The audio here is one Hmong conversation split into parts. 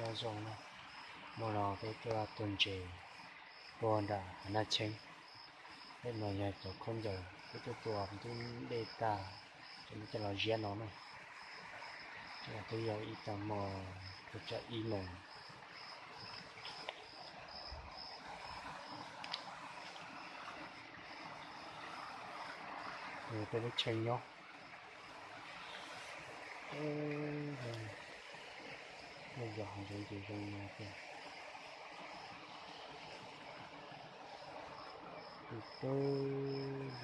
Nyob zoo na, hnub no peb tuaj tua ntses puag nram hav Naj Cheeb. Peb no yog cov khaub ncaws, peb tuaj tua ntub dej tag, ces muab coj los ziab no na. Ces twb yog ib tag hmo, twb tsaus ib moos. Peb lub chaw nyob, yog hav zoov ces zoo no tiag. Tus twg,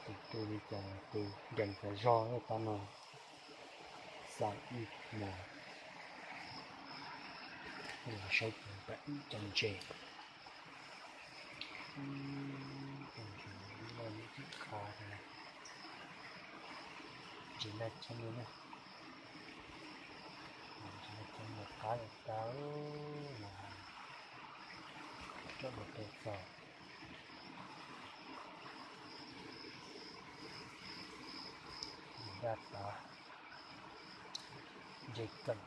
tus twg li cas tus nkees tas zog lawm tab no. Xav ib mos, los saib pem ib co ntses. Ib co ntses loj ib co khov, ntses Naj Cheeb li na. Ntses Naj Cheeb mas qab li tas, mas coj mus tua txog daj tav ntses kawm.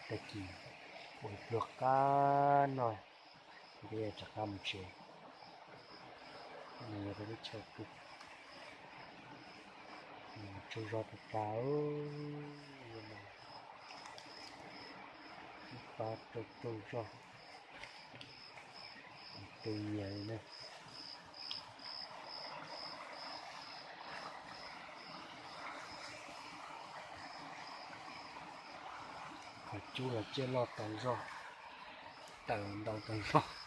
Tag kis ua ib pluag qab no, peb rov qab mus tsev. No yog peb lub chaw pw, tsaug zog tas tas, ib pab rau tsaug zog, pw nyias li na. Qhov cub los ciaj loj tas zog, taws ntau tas zog.